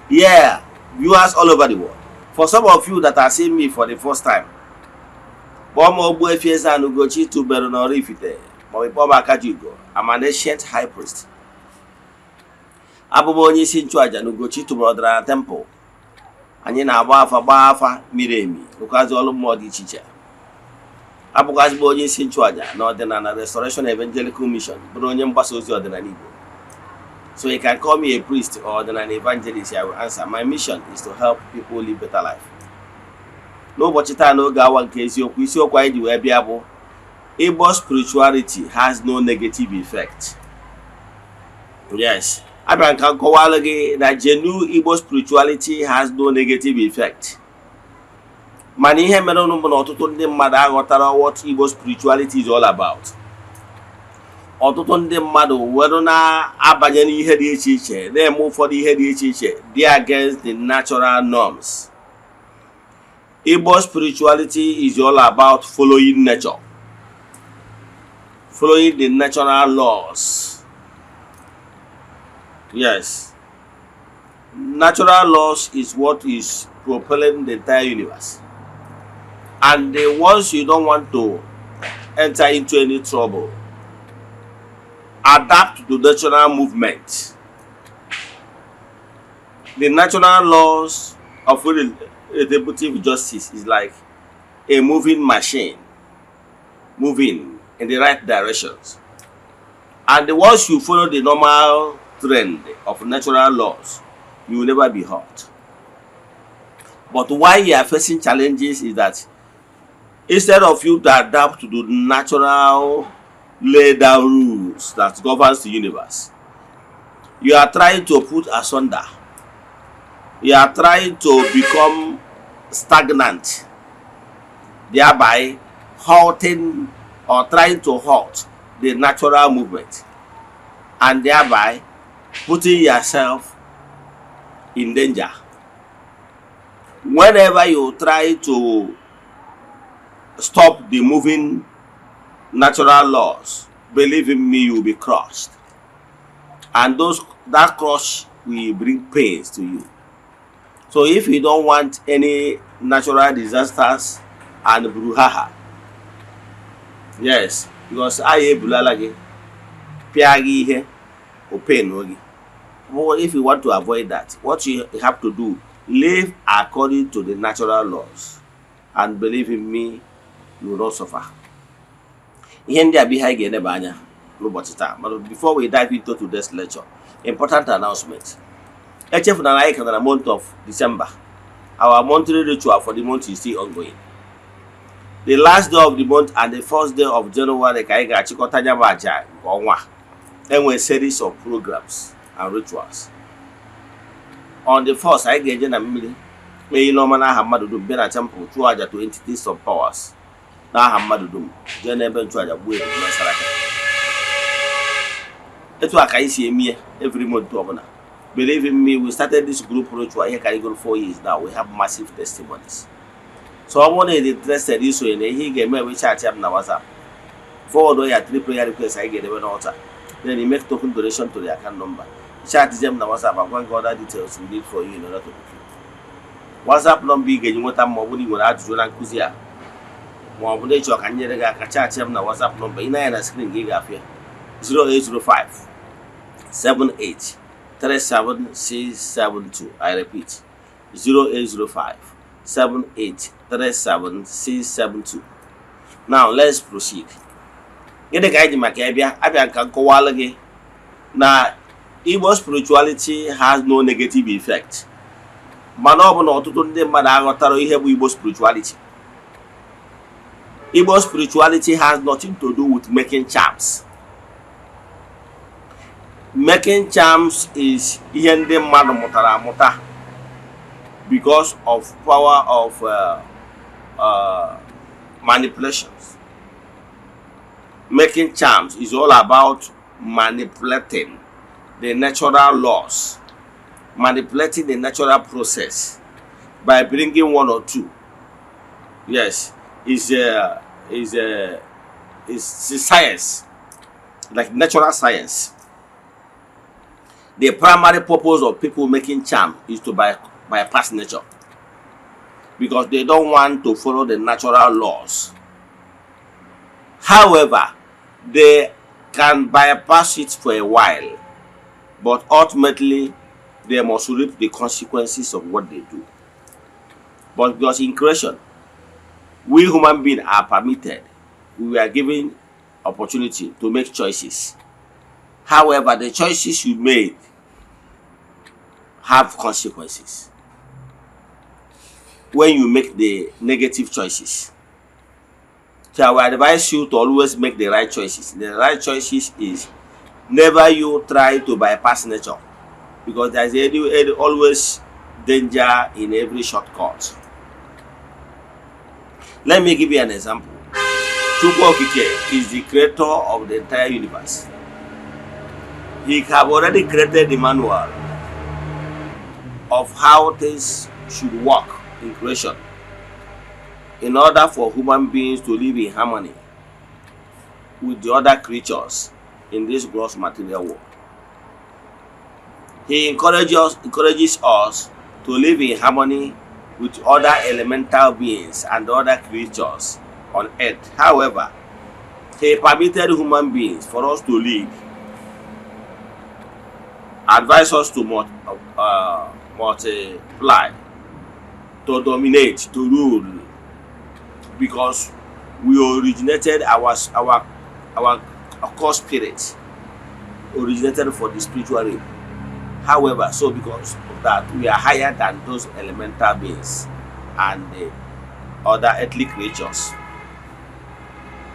Yeah, viewers all over the world. For some of you that are seeing me for the first time, kpọọ m Ogbuefi Eze-Ana Ugochi tubelu n'Oraifite maọbụ kpọọ m Akajiugo. I'm an ancient high priest. Abụ m onye isi nchụaja na Ugochi tubelu ọdịnala temple. Anyị na-agba afa, gbaa afa miri emi, rụkwazi ọrụ mmụọ dị iche iche. Abụkwazị m onye isi nchụaja na Ọdịnala Restoration Evangelical Mission, bụrụ onye mgbasa ozi ọdịnala Igbo. So you can call me a priest or ọdịnala evangelist, I will answer. My mission is to help people live better life. N'ụbọchị taa, n'oge awa nke eziokwu, isiokwu anyị ji wee bịa bụ "Igbo spirituality has no negative effect." Yes, abịara nka nkọwalụ gị na genuine Igbo spirituality has no negative effect. Mana ihe mere ụnụ bụ na ọtụtụ ndị mmadụ aghọtara what Igbo spirituality is all about. Ọtụtụ ndị mmadụ were na-abanye n'ihe dị iche iche, na-eme ụfọdụ ihe dị iche iche dị against the natural norms. Igbo spirituality is all about following nature, following the natural laws. Yes, natural laws is what is propelling the entire universe, and the ones you don't want to enter into any trouble, adapt to natural movement. The natural laws of retributive justice is like a moving machine moving in the right directions, and once you follow the normal trend of natural laws, you will never be hurt. But why you are facing challenges is that instead of you to adapt to the natural laid down rules that governs the universe, you are trying to put asunder. You are trying to become stagnant, thereby halting or trying to halt the natural movement and thereby putting yourself in danger. Whenever you try to stop the moving natural laws, believe in me, you will be crushed. And those that crush will bring pains to you. So if you don't want any natural disasters and brouhaha, yes, because anyị ebulala gị pịa gị ihe o pain gị. But if you want to avoid that, what you have to do, live according to the natural laws, and believe in me, you will not suffer. Ihe ndị a bụ ihe anyị ga-eneba anya n'ụbọchị taa. But before we dive into today's lecture, important announcement. Echefuna na anyị ka na month of December. Our monthly ritual for the month is still ongoing. The last day of the month and the first day of January ka anyị ga-achịkọta ya bụ aja nke ọnwa. Enwe series of programs and rituals. On the first, anyị ga-eje na mmiri kpee ile ọma n'aha mmadụ dum, bịa na temple chụọ aja to entities of powers n'aha mmadụ dum, jee n'ebe nchụaja gbuo ebulu na saraka. Etu a ka anyị si eme ya every month ọbụla. Believe in me, we started this group ritual ihe karịgoro 4 years now. We have massive testimonies. So ọ bụrụ na ị dị interested isonye na ihe ị ga-eme bụ chat m na WhatsApp, forward ya three prayer requests anyị ga-edebe n'altar, then you make token donation to the account number. Chat m na WhatsApp, agwa gị other details we need for you in order to book you. WhatsApp number ị ga-eji nweta m, ma ọ bụrụ na ị nwere ajụjụ na nkụzi a, ma ọ bụ na ịchọ ka m nyere gị aka, chat m na WhatsApp number ị na-anya na screen gị, ị ga-afụ ya: 0805 78 37672. I repeat, 0805 78 37672. Now let's proceed. Gịnị ka anyị ji maka ya bịa? Abịa ka nkọwalụ gị na Igbo spirituality has no negative effect. Mana ọ bụ na ọtụtụ ndị mmadụ aghọtara ihe bụ Igbo spirituality. Igbo spirituality has nothing to do with making charms. Making charms is ihe ndị mmadụ mụtara amụta because of power of manipulations. Making charms is all about manipulating the natural laws, manipulating the natural process by bringing one or two. Yes, is a science, like natural science. The primary purpose of people making charm is to bypass nature because they don't want to follow the natural laws. However, they can bypass it for a while, but ultimately they must reap the consequences of what they do. But because in creation, we human beings are permitted, we are given opportunity to make choices. However, the choices you made have consequences when you make the negative choices. So I will advise you to always make the right choices. The right choices is never you try to bypass nature, because there is always danger in every shortcut. Let me give you an example. Chukwu Okike is the creator of the entire universe. He have already created the manual of how things should work in creation in order for human beings to live in harmony with the other creatures in this gross material world. He encourages us to live in harmony with other elemental beings and other creatures on earth. However, he permitted human beings for us to live, advise us to multiply, to dominate, to rule, because we originated our core spirit originated for the spiritual realm. However, so because of that, we are higher than those elemental beings and the other earthly creatures.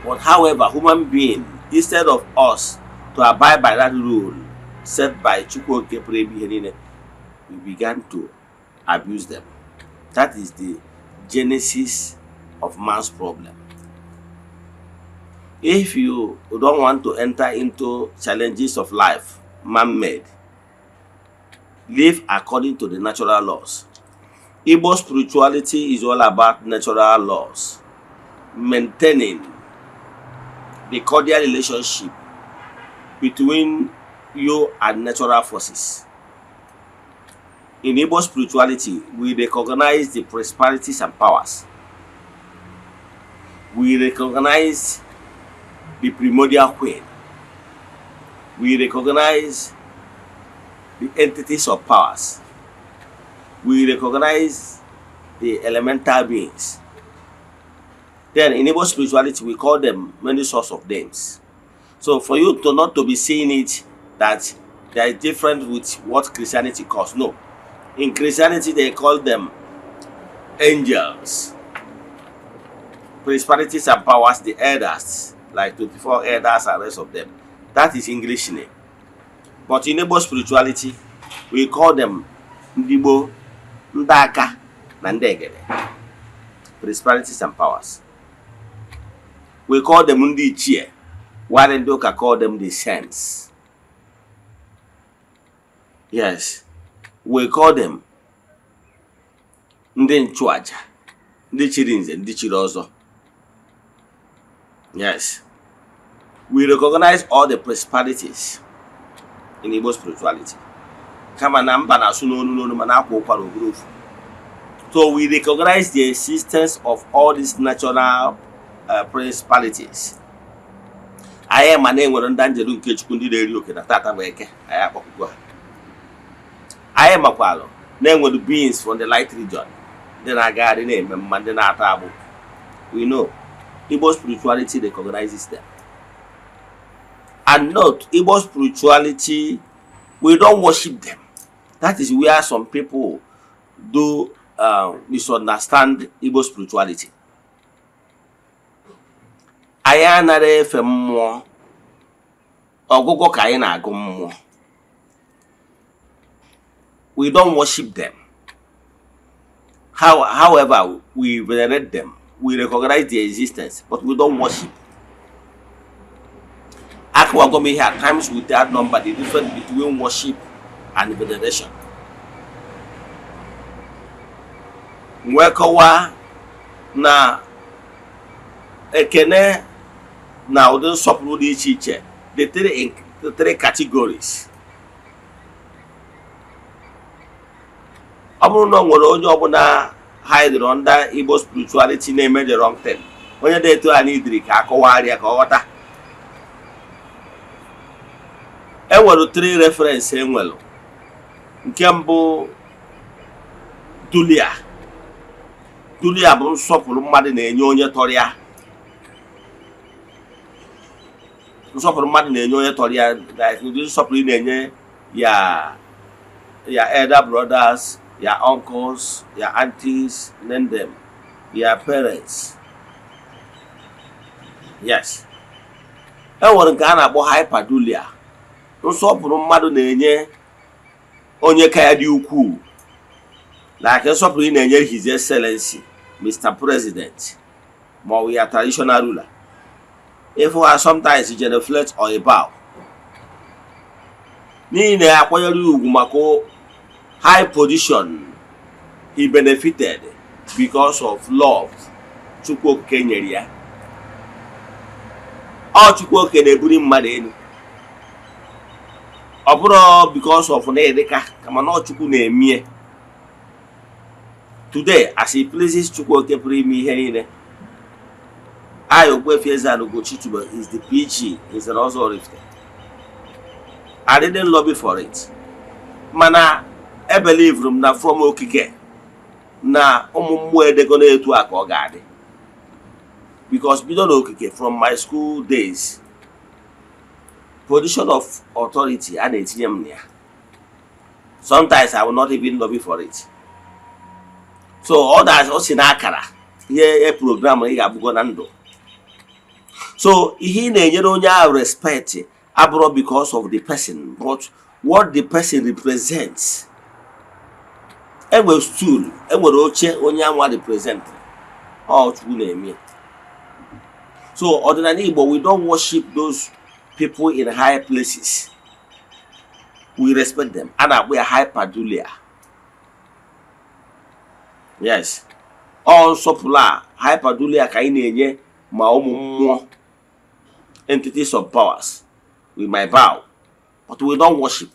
But however, human being, instead of us to abide by that rule set by Chukwu Okike pụrụ ime ihe niile, we began to abuse them. That is the genesis of man's problem. If you don't want to enter into challenges of life, man-made, live according to the natural laws. Igbo spirituality is all about natural laws, maintaining the cordial relationship between you and natural forces. In Igbo spirituality, we recognize the principalities and powers. We recognize the primordial queen. We recognize the entities of powers. We recognize the elemental beings. Then in Igbo spirituality, we call them many sorts of names. So for you to not to be seeing it that there is different with what Christianity calls. No. In Christianity, they call them angels, principalities and powers, the elders, like 24 elders and rest of them. That is English name. But in Igbo spirituality, we call them ndị Igbo, ndị aka na ndị egede, principalities and powers. We call them ndị ichie, while ndị ụka call them the saints. Yes, we call them ndị nchụaja, ndị chiri nze, ndị chiri ọzọ. Yes, we recognize all the principalities in Igbo spirituality. Kama na mba na-asụ n'onu n'onu, mana akwa ụkwara oburu ofu. So we recognize the existence of all these natural principalities. Anyị ma na enwere ndị anjelu nke Chukwu, ndị na-eri oke na tata bụ Eke, anyị akpọkwukwo ha. Anyị makwalụ na enwere beings from the light region, ndị na-agagharị na-eme mma, ndị na-ata agbụ. We know Igbo spirituality recognizes them. And note, Igbo spirituality, we don't worship them. That is where some people do misunderstand Igbo spirituality. Anyị anaghị efe mmụọ, ọgụgụ ka anyị na-agụ mmụọ. We don't worship them. However, we venerate them. We recognize their existence, but we don't worship. Akọwago m ihe at times with that number, the difference between worship and veneration. Wee kọwaa na ekene na ụdị nsọpụrụ dị iche iche, the three categories. Ọ bụrụ na ọ nwere onye ọbụla hidere under Igbo spirituality na-eme the wrong thing, onye dị etu a n'idiri ka akọwagharịa ka ọ ghọta. Enwere three reference. Enwere nke mbụ, dulia. Dulia bụ nsọpụrụ mmadụ na-enye onye tọrọ ya, nsọpụrụ mmadụ na-enye onye tọrọ ya, like ụdị nsọpụrụ ị na-enye ya elder brothers, ya uncles, ya aunties, name them, ya parents. Yes, e nwere nke a na-akpọ hyperdulia, nsọpụrụ mmadụ na-enye onye ka ya dị ukwuu, like nsọpụrụ ị na-enye His Excellency Mr. President ma ọ bụ ya traditional ruler. If ha sometimes genuflect or a bow n'ihi na ya akwanyere ya ugwu maka high position he benefited because of love Chukwu Okike nyere ya. Ọ Chukwu Okike na-ebuli mmadụ elu, ọ bụrụ because of na ịdịka kama na ọ Chukwu na-emie. Today, as he pleases Chukwu Okike pụrụ ime ihe niile, I, Ogbuefi Eze-Ana Ugochi Tubelu, is the PG is an also Oraifite. I didn't lobby for it, mana e believe m na from okike na ụmụ mmụọ edego na-etu a ka ọ ga-adị, because bido n'okike, from my school days, position of authority a na-etinye m na ya. Sometimes I will not even lobby for it. So ọ da o si n'akara ihe e program ị ga-abụgo na ndụ. So ihe ị na-enyere onye ahụ respect abụrụ because of the person, but what the person represents. Enwere stool, enwere oche onye anwa represent. Ọ Chukwu na-eme. So ọdịnala Igbo, we don't worship those people in high places, we respect them. A na-akpọ ya hyperdulia. Yes, ọ nsọpụrụ a, hyperdulia, ka anyị na-enye ma ụmụ mmụọ, entities of powers. We might bow, but we don't worship.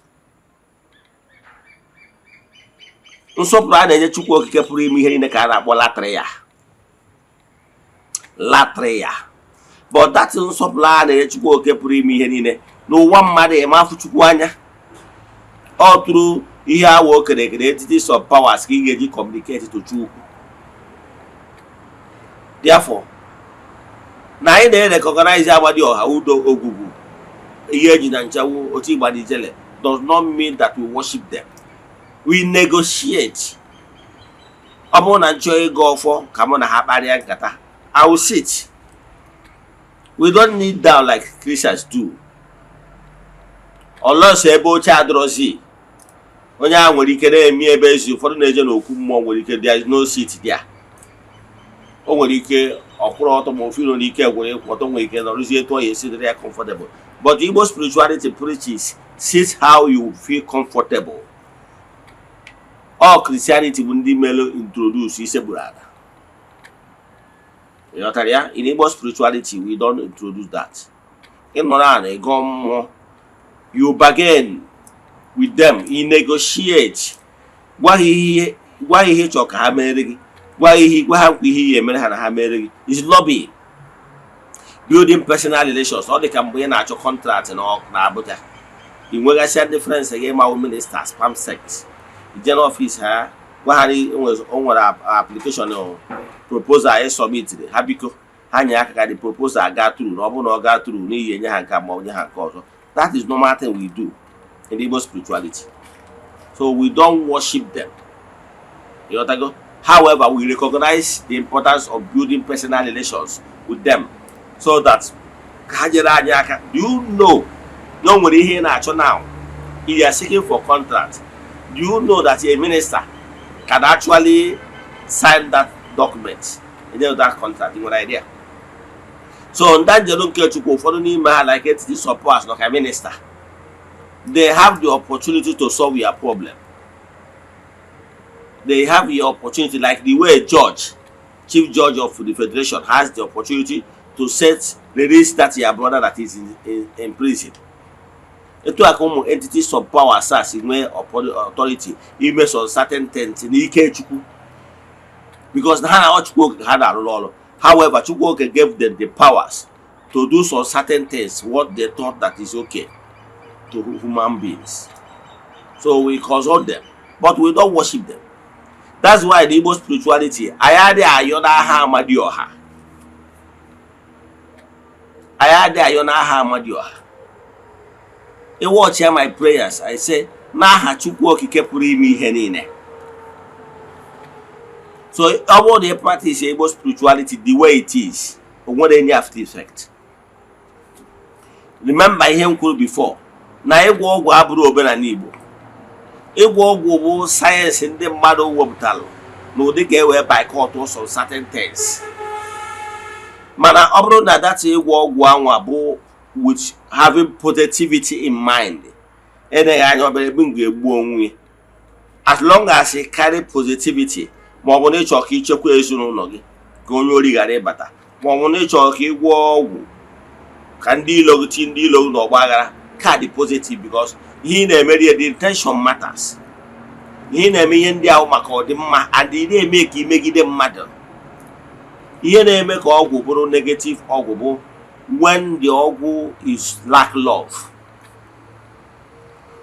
Nsọpụrụ a na-enye Chukwu Okike pụrụ ime ihe niile ka a na-akpọ latria, latria. But that nsọpụrụ a na-enye Chukwu Okike pụrụ ime ihe niile n'ụwa mmadụ, ịma afụ Chukwu anya, ọ tụrụ ihe awa o kere ekere, entities of powers, ka ị ga-eji communicate to Chukwu. Therefore, na anyị na-recognize Amadioha, Udo, Ogwugwu, ihe eji na nchawu otu Igbanijele does not mean that we worship them. We negotiate. Ọ bụrụ na nchọ ịga ọfọ ka mụ na ha kparịa nkata, I will sit. We don't kneel down like Christians do, unless ebe oche adịrọzi. Onye ahụ nwere ike na-eme ebe ezi ụfọdụ na-eje n'okwu mmụọ, nwere ike there is no seat there. O nwere ike ọkwụrụ ọtọ ma ofu iro n'ike gwere ịkwụ ọtọ, nwere ike nọrụzie etu ọ ya esi dịrị ya comfortable. But Igbo spirituality preaches sit how you feel comfortable. All Christianity bụ ndị mere introduce isekpuru ala. Ịghọtara ya? In Igbo spirituality, we don't introduce that. Ịnọrọ ala ịgọ mmụọ, you bargain with them, you negotiate. Gwa ha ihe, gwa ha ihe ị chọrọ ka ha mere gị, gwa ha ihe, gwa ha nkwa ihe ihe emere ha na ha mere gị. Is lobby, building personal relations. Ọ dị ka mgbe ị na-achọ contract na Abuja, ị nwegasịa ndị friends gị ma ministers, perm secs, ije n'office ha gwa ha na o nwere application o proposal ị submitiri ha, biko ha nye aka ka the proposal gaa through, na ọ bụrụ na ọ gaa through n'ihi enye ha nke a ma ọ nye ha nke ọzọ. That is normal thing we do in Igbo spirituality. So we don't worship them. Ịghọtago? However, we recognize the importance of building personal relations with them so that ka ha nyere anyị aka. Do you know na o nwere ihe ị na-achọ now? If you are seeking for contract, do you know that a minister can actually sign that document, enye that contract? Ị nwere idea? So ndị njelu nke Chukwu, ụfọdụ n'ime ha, like entities of powers nọ ka minister, they have the opportunity to solve your problem. They have the opportunity, like the way a judge, chief judge of the federation, has the opportunity to set release that your brother that is in prison. Etu a ka ụmụ entities of power si nwee authority ime some certain things n'ike Chukwu, because na ha na Chukwu Okike ha na-arụrụ ọrụ. However, Chukwu Okike gave them the powers to do some certain things, what they thought that is okay to human beings. So we consult them, but we don't worship them. That's why the Igbo spirituality, anyị adịghị ayọ n'aha Amadioha. Anyị adịghị ayọ n'aha Amadioha. Ị watch ya, my prayers, I say, "N'aha Chukwu Okike pụrụ ime ihe niile." So ọ bụrụ na ị practice Igbo spirituality the way it is, o nwere any after effect. Remember ihe m kwuru before, na ịgwọ ọgwụ abụrụ omenala Igbo. Ịgwọ ọgwụ bụ sayensị ndị mmadụ wepụtalụ n'ụdị ka e wee boycott some certain things. Mana ọ bụrụ na that ịgwọ ọgwụ anwa bụ with having positivity in mind, eneghị anya obere ebe m ga-egbu onwe ya. As long as you carry positivity, ma ọ bụ na ịchọ ka ichekwa ezinụlọ gị ka onye ori ghara ịbata, ma ọ bụ na ịchọ ka ị gwọọ ọgwụ ka ndị ilo gị ti ndị ilo gị n'ọgba aghara, ka dị positive, because ihe ị na-emeri ya, the intention matters. Ihe ị na-eme ihe ndị ahụ maka ọdịmma and ị na-eme ka imegide mmadụ. Ihe na-eme ka ọgwụ bụrụ negative ọgwụ bụ when the ọgwụ is lack love,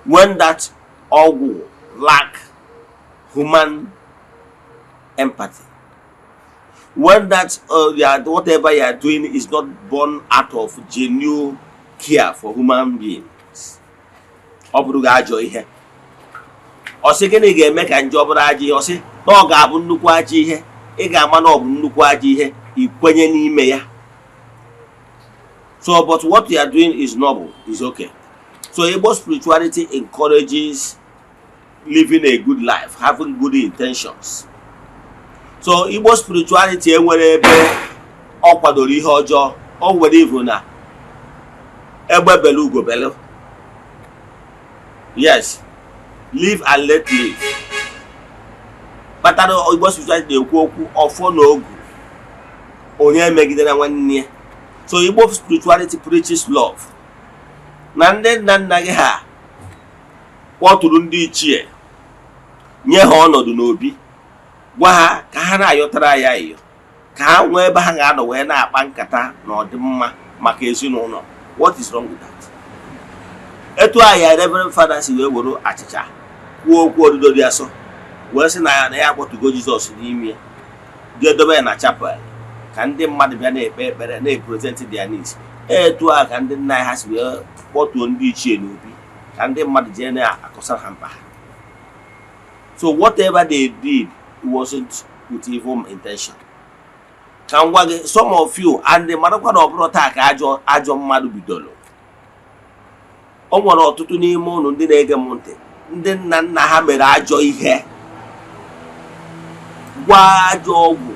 when that ọgwụ lack human empathy, when that whatever you are doing is not born out of genuine care for human beings. Ọ bụrụ gị ajọ ihe, ọ sị gịnị ga-eme ka njọ bụrụ ajọ ihe? Ọ sị na ọ ga-abụ nnukwu ajọ ihe. Ị ga-ama na ọ bụ nnukwu ajọ ihe ikwenye n'ime ya. So, but what you are doing is noble, is okay. So Igbo spirituality encourages living a good life, having good intentions. So Igbo spirituality enwere ebe ọ kwadoro ihe ọjọọ. O nwere ivu na egbe belu, ugo belu. Yes, live and let live. Kpatara Igbo spirituality na-ekwu okwu ọfọ na ogu, onye megidere nwanne ya. So Igbo spirituality preaches love. Na ndị nna nna gị ha kpọtụrụ ndị ichie, nye ha ọnọdụ n'obi, gwa ha ka ha na-ayọtara ya ayọ, ka ha nwee ebe ha ga-anọ wee na-akpa nkata na ọdịmma maka ezinụlọ. What is wrong with that? Etu a ya Reverend Father si wee were achịcha kwuo okwu odudo dị asọ, wee sị na ya na ya akpọtugo Jizọs n'ime ya, jee dobe ya na chapel ka ndị mmadụ bịa na-ekpe ekpere, na-epresent their needs. Etu a ka ndị nna anyị ha si wee kpọtuo ndị ichie n'obi ka ndị mmadụ jee na-akọsara ha mkpa ha. So whatever they did, it wasn't with evil intention. Ka m gwa gị, some of you and marakwa na ọ bụrụ taa ka ajọ ajọ mmadụ bidoro. O nwere ọtụtụ n'ime ụnụ ndị na-ege m ntị, ndị nna nna ha mere ajọ ihe, gwa ajọ ọgwụ,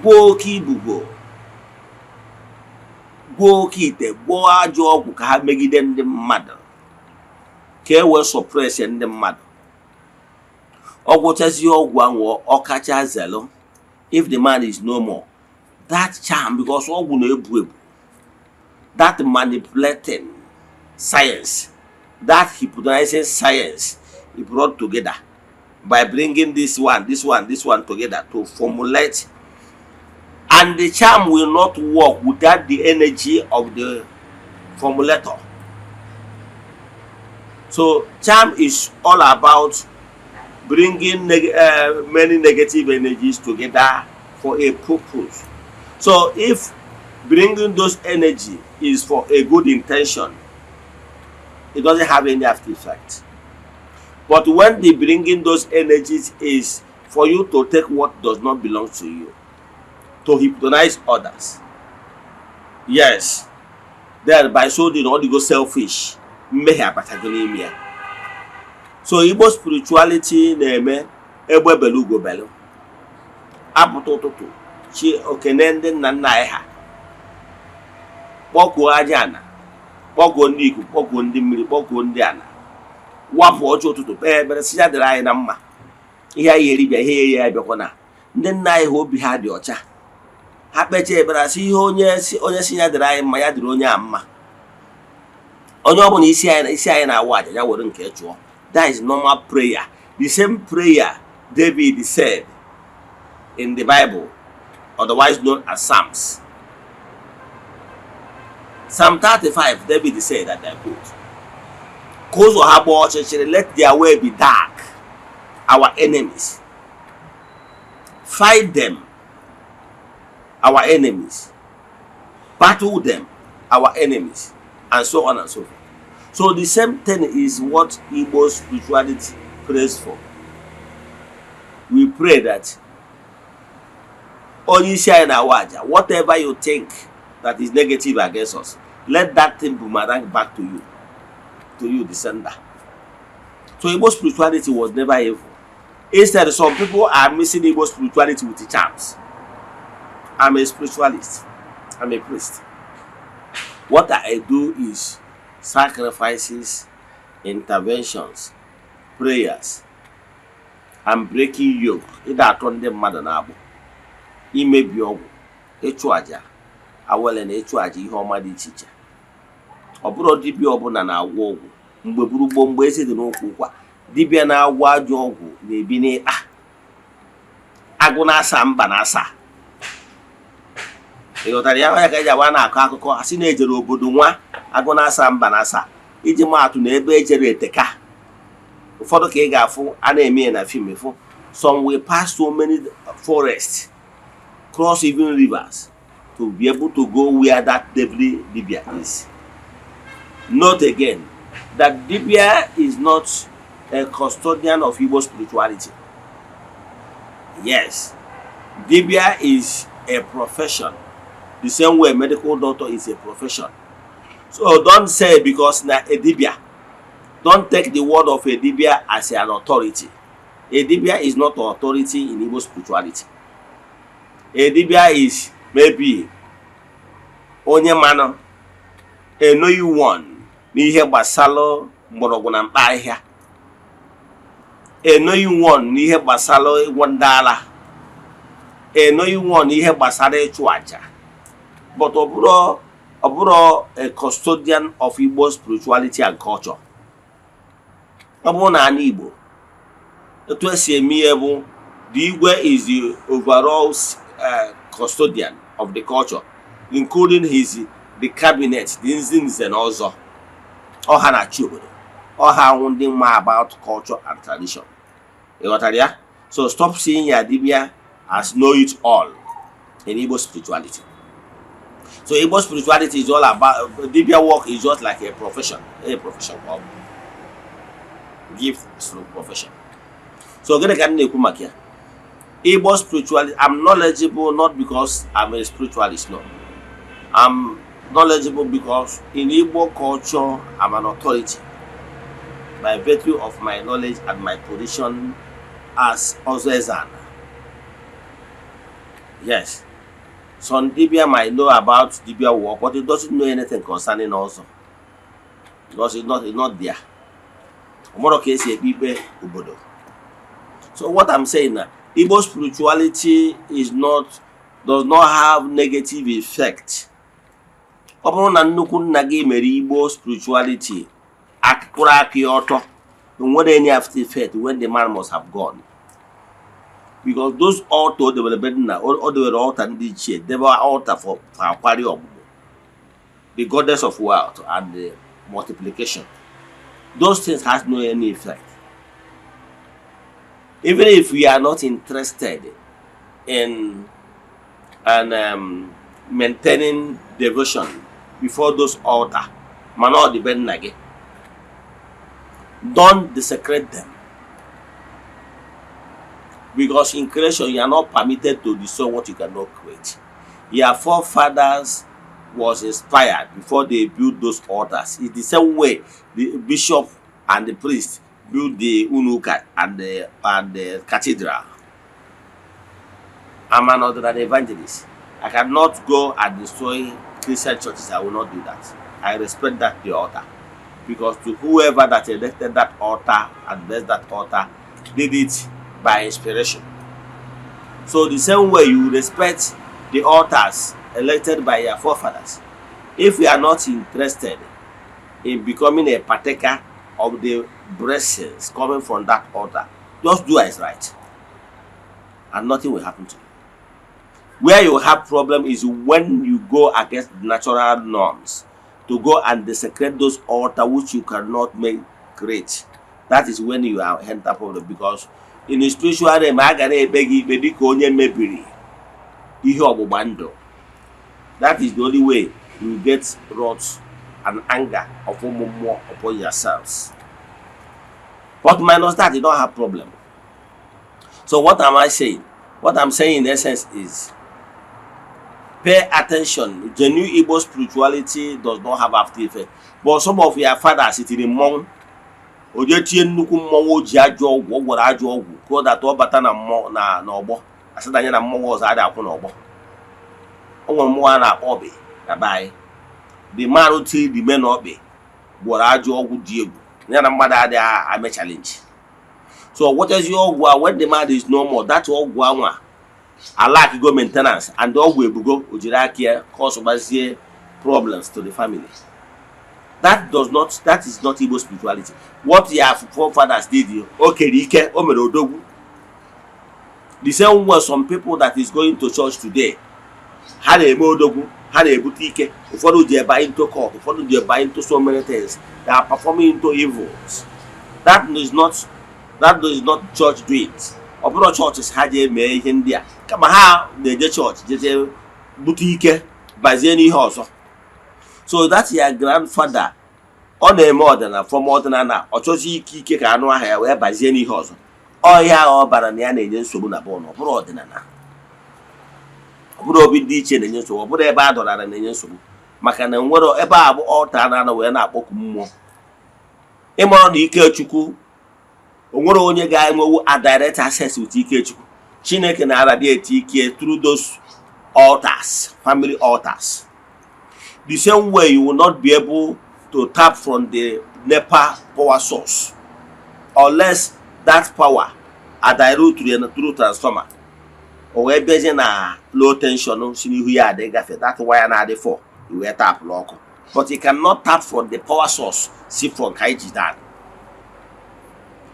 gwọọ oke ibubo, gwọọ oke ite, gwọọ ajọ ọgwụ ka ha megide ndị mmadụ, ka e wee suppress ndị mmadụ. Ọ gwụchazie ọgwụ ahụ, ọkacha zelu, if the man is no more, that charm, because ọgwụ na-ebu ebu, that manipulating science, that hypnotizing science he brought together by bringing this one, this one, this one together to formulate, and the charm will not work without the energy of the formulator. So charm is all about bringing many negative energies together for a purpose. So if bringing those energy is for a good intention, it doesn't have any after effect. But when the bringing those energies is for you to take what does not belong to you, to hypnotize others, yes, then by so doing, ọ dịgo selfish, mmehie abatago n'ime ya. So Igbo spirituality na-eme egbe belu, ugo belu. Apụta ụtụtụ chi, okene ndị nna nna anyị ha, kpọkuo aja ana, kpọkuo ndị ikuku, kpọkuo ndị mmiri, kpọkuo ndị ana, wapụ ọjọọ ụtụtụ, kpee ekpere si ya dịrị anyị na mma, ihe anyị eribịa, ihe eri ya bịakwa na ndị nna anyị ha obi ha dị ọcha. Ha kpechaa ekpere, asị ihe onye si, onye si ya dịrị anyị mma, ya dịrị onye a mma. Onye ọbụla isi anyị na-awa aja ya were nke chụọ. That is normal prayer, the same prayer David said in the Bible, otherwise known as Psalms. Psalm 35, David said that, I quote, "Ka ụzọ ha gbaa ọchịchịrị, let their way be dark, our enemies. Fight them, our enemies. Battle them, our enemies," and so on and so forth. So the same thing is what Igbo spirituality prays for. We pray that onye isi anyị na-awa aja, whatever you think that is negative against us, let that thing boomerang back to you, to you, the sender. So Igbo spirituality was never evil. Instead, some people are mixing Igbo spirituality with the charms. I'm a spiritualist. I'm a priest. What I do is sacrifices, interventions, prayers and breaking yoke, ịda atọ ndị mmadụ na-agbụ, imebi ọgwụ, ịchụ àjà awele na ịchụ àjà ihe ọma dị iche iche. Ọ bụrụ dibịa ọbụla na-agwọ ọgwụ mgbe gburu gboo, mgbe ezi dị n'ụkwụ ụkwa, dibịa na-agwọ ajọ ọgwụ na-ebi n'ịkpa agụ na-asa mba na asa. Ị ghọtara ya? Ya ka eji agba na-akọ akụkọ asị na-ejere obodo nwa agụ na-asa mba na asa iji maatụ na ebe ejere eteka. Ụfọdụ ka ị ga-afụ a na-eme ya na film ịfụ. Some will pass so many forests, cross even rivers to be able to go where that devil dibia is. Note again that dibia is not a custodian of Igbo spirituality. Yes, dibia is a profession, the same way medical doctor is a profession. So don't say because na a dibia, don't take the word of a dibia as an authority. A dibia is not authority in Igbo spirituality. A dibia is maybe onye manụ a knowing one n'ihe gbasara mgbọrọgwụ na mkpa ahịhịa, a knowing one n'ihe gbasara ịgwọ ndị ara, a knowing one n'ihe gbasara ịchụ àjà, but ọ bụrụ a custodian of Igbo spirituality and culture. Ọ bụrụ na ala Igbo, etu esi eme ihe bụ the Igwe is the overall custodian of the culture, including his the cabinet, the ndị nze na ọzọ ọha na-achị obodo ọha ahụ, ndị ma about culture and tradition. Ị ghọtara ya? So stop seeing your dibia as know it all in Igbo spirituality. So Igbo spirituality is all about dibia work is just like a profession, a profession called gift through profession. So gịnị ka m na-ekwu maka ya? Igbo spirituality, I'm knowledgeable not because I'm a spiritualist, no. I'm knowledgeable because in Igbo culture, I'm an authority by virtue of my knowledge and my position as Ozo Ezana. Yes. Some dibia might know about dibia work, but he doesn't know anything concerning Ozo, because it's not there. Ọ ka esi ekpe ikpe obodo. So what I'm saying now, Igbo spirituality is not does not have negative effect. Ọ bụrụ na nnukwu nna gị mere Igbo spirituality akụrụ aka ya ọtọ, nwere any after effect when the man must have gone, because those altar o debere be nna o debere, altar ndị ichie debe, altar for akwari ọmụmụ, the goddess of wealth and the multiplication, those things has no any effect. Even if we are not interested in and maintaining devotion before those altar, mana ọ dị be nna gị, don't desecrate them, because in creation you are not permitted to destroy what you cannot create. Your forefathers was inspired before they built those altars. It's the same way the bishop and the priest built the unuka and the cathedral. I'm an ordinary evangelist. I cannot go and destroy Christian churches. I will not do that. I respect that the altar, because to whoever that erected that altar and blessed that altar did it by inspiration. So the same way you respect the altars elected by your forefathers, if you are not interested In becoming a partaker of the blessings coming from that altar, just do as right and nothing will happen to you. Where you have problem is when you go against natural norms to go and desecrate those altar which you cannot make great. That is when you are enter problem, because in the spiritual realm, a ga na-ekpe gị ikpe dịka onye mebiri ihe ọgbụgba ndụ. That is the only way you get wrath and anger of ụmụ mmụọ upon yourselves. But minus that, you don't have problem. So what am I saying? What I'm saying in essence is, pay attention. Genuine Igbo spirituality does not have after effect. But some of your fathers tiri mmọnwụ, o jee tie nnukwu mmọnwụ, o ji ajọ ọgwụ, ọ gwọrọ ajọ ọgwụ ka ọ data ọ bata na mmụọ na n'ọgbọ, asị na anya na mmọnwụ ọzọ adị akwụ n'ọgbọ. O nwere mmọnwụ a na-akpọ ọbị na be anyị. The man tiri the men ọkpị gwọrọ ajọ ọgwụ dị egwu, ya na mmadụ adịghị ame challenge. So ọ gwọchazie ọgwụ a, when the man is no more, that ọgwụ anwa alack go maintenance and ọgwụ ebugo, o jiri aka ya cause gbazie problems to the family. That is not Igbo spirituality. What your forefathers did, o kere ike, o mere odogwu. The same way, some people that is going to church today, ha na-eme odogwu, ha na-ebute ike. Ụfọdụ ji eba into cult, ụfọdụ ji eba into so many things. They are performing into evils. That is not church doings. Ọ bụrụ chọọchị ha ji eme ihe ndị a, kama ha na-eje chọọchị jeje bute ike bazie n'ihe ọzọ. So that your grandfather, ọ na-eme ọdịnala from ọdịnala, ọ chọzi ike ike ka anụ aha ya wee bazie n'ihe ọzọ. Ọhịa ahụ ọ bara na ya na-enye nsogbu na bọọlụ. Ọ bụrụ ọdịnala, ọ bụrụ obi ndị iche na-enye nsogbu, ọ bụrụ ebe a dọrara na-enye nsogbu, maka na nwere ebe a bụ ọta na-anọ wee na-akpọku mmụọ. Ịmara na Ikechukwu, o nwere onye ga-enwewu a direct access with Ikechukwu. Chineke na-aradiate ike through those altars, family altars. The same way you will not be able to tap from the NEPA power source unless that power adiru through transformer, o wee bịazie na low tension si n'ihu ya adị gafe that wire na-adị 4, i wee tapụrụ ọkụ. But you cannot tap from the power source si from ka anyị ji down.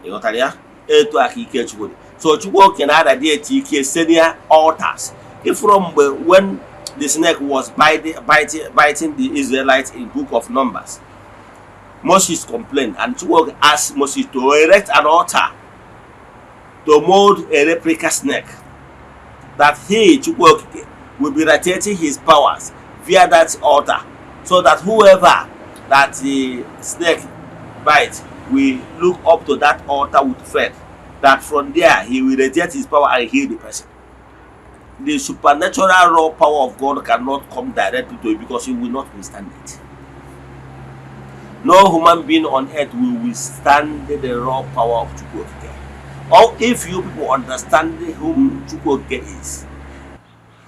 Ị ghọtara ya? Etu a ka ike Chukwu dị. So Chukwu oke na-aradiate ike site altars. Ifuru mgbe when the snake was biting the Israelites in Book of Numbers, Moses complained and Chukwu asked Moses to erect an altar, to mold a replica snake, that he, Chukwu Okike, will be radiating his powers via that altar, so that whoever that the snake bite will look up to that altar with faith that from there he will radiate his power and heal the person. The supernatural raw power of God cannot come directly to you because he will not withstand it. No human being on earth will withstand the raw power of Chukwu Okike. Or if you people understand whom Chukwu Okike is.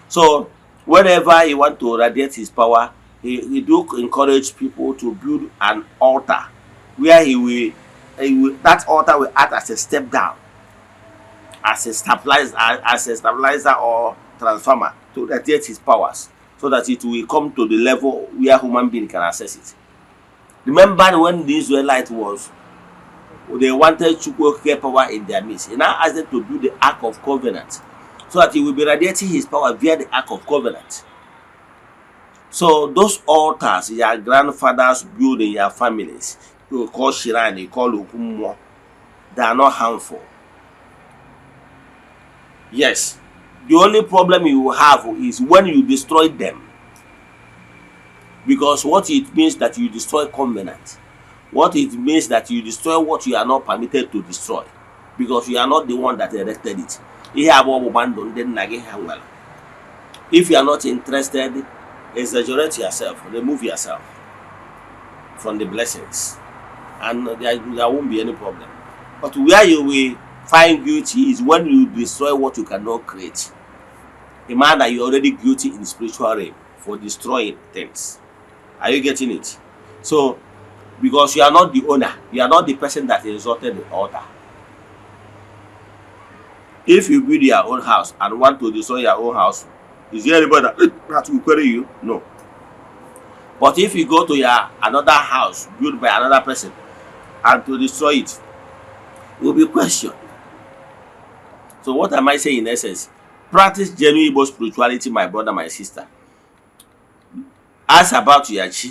So whenever he want to radiate his power, he do encourage people to build an altar where he will that altar will act as a step down, as a stabilizer or transformer to radiate his powers, so that it will come to the level where human being can access it. Remember when the Israelite was they wanted Chukwu Okike power in their midst, he now asked them to build the Ark of Covenant so that he will be radiating his power via the Ark of Covenant. So those altars your grandfathers build in your families, you call shrine, you call okwu mmụọ, they are not harmful. Yes, the only problem you will have is when you destroy them, because what it means that you destroy covenant, what it means that you destroy what you are not permitted to destroy, because you are not the one that erected it. Ihe abụọ ọgbụgba ndụ ndị nna gị ha nwere. If you are not interested, exaggerate yourself, remove yourself from the blessings, and there won't be any problem. But where you will find guilty is when you destroy what you cannot create. A man that you're already guilty in spiritual realm for destroying things. Are you getting it? So because you are not the owner, you are not the person that exalted the altar. If you build your own house and want to destroy your own house, is there anybody that will query you? No. But if you go to your another house built by another person and to destroy it, it will be questioned. So what am I saying in essence? Practice genuine Igbo spirituality, my brother, my sister. Ask about your chi.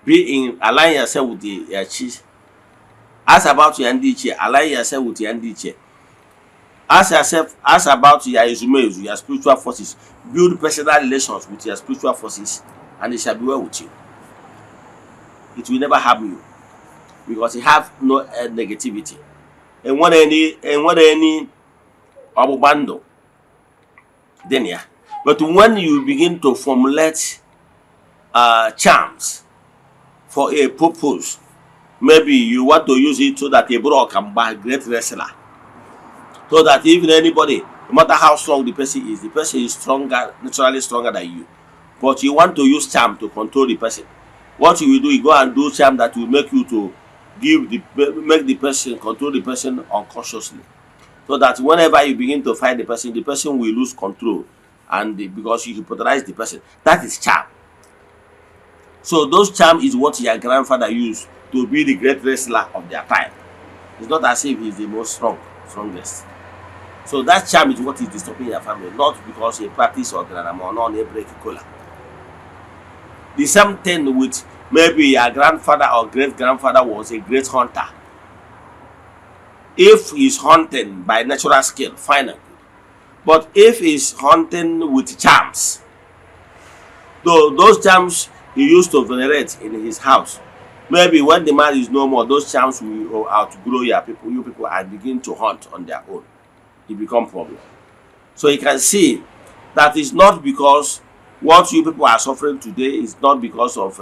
Be in align yourself with your chi. Ask about your ndị ichie. Align yourself with your ndị ichie. Ask yourself, ask about your ezumezu, your spiritual forces. Build personal relations with your spiritual forces, and it shall be well with you. It will never harm you because it have no negativity. Enwere any ọgbụgba ndụ dị na ya. But when you begin to formulate charms for a purpose, maybe you want to use it so that a bụrụ ọkamgba, great wrestler, so that even anybody, no matter how strong the person is stronger, naturally stronger than you, but you want to use charm to control the person. What you will do, you go and do charm that will make you to give the make the person, control the person unconsciously, so that whenever you begin to fight the person will lose control and because you hypnotize the person. That is charm. So those charm is what your grandfather used to be the great wrestler of their time. It's not as if he's the most strongest. So that charm is what is disturbing your family, not because he practice ọdịnala ma ọ nọ na-break kola. The same thing with maybe your grandfather or great grandfather was a great hunter. If he's hunting by natural skill, fine and good. But if he's hunting with charms, though those charms he used to venerate in his house, maybe when the man is no more, those charms will outgrow your people, you people, and begin to hunt on their own. It become problem. So you can see that it's not because what you people are suffering today is not because of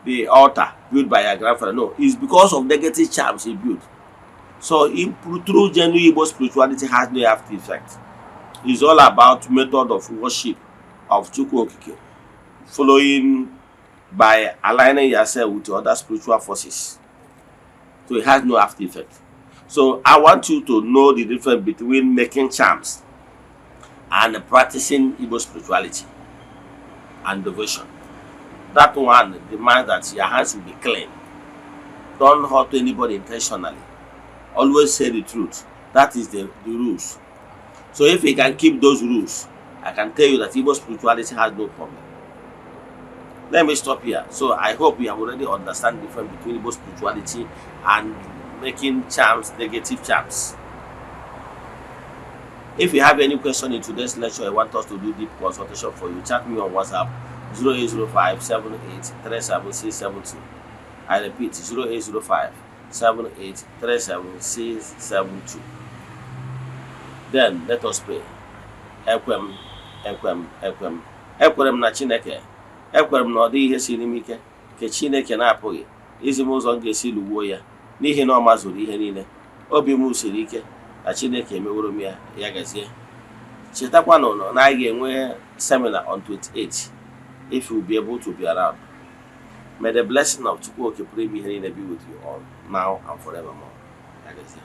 the altar built by your grandfather. No, it's because of negative charms he built. So in true genuine Igbo spirituality has no after effect. It's all about method of worship of Chukwu Okike, following by aligning yourself with other spiritual forces. So it has no after effect. So I want you to know the difference between making charms and practicing Igbo spirituality and devotion. That one demands that your hands will be clean. Don't hurt anybody intentionally. Always say the truth. That is the rules. So if you can keep those rules, I can tell you that Igbo spirituality has no problem. Let me stop here. So I hope you have already understand the difference between Igbo spirituality and making charms, negative charms. If you have any question in today's lecture, you want us to do deep consultation for you, chat me on WhatsApp 0805 7837672. I repeat, 0805 7837672. Then let us pray. Ekwem, ekwem, ekwem. Ekwere m na Chineke. Ekwere m na ọ dịghị ihe siri m ike nke Chineke na-apụghị izi m ụzọ m ga-esi lụgbuo ya, n'ihi na ọ mazuru ihe niile. Obi m siri ike na Chineke emeworo m ya. Ya gazie. Chetakwanụ na anyị ga-enwe seminar on 28, if you will be able to be around. May the blessing of Chukwu Okike pụrụ ime ihe niile be with you all now and forevermore. Ya gazie.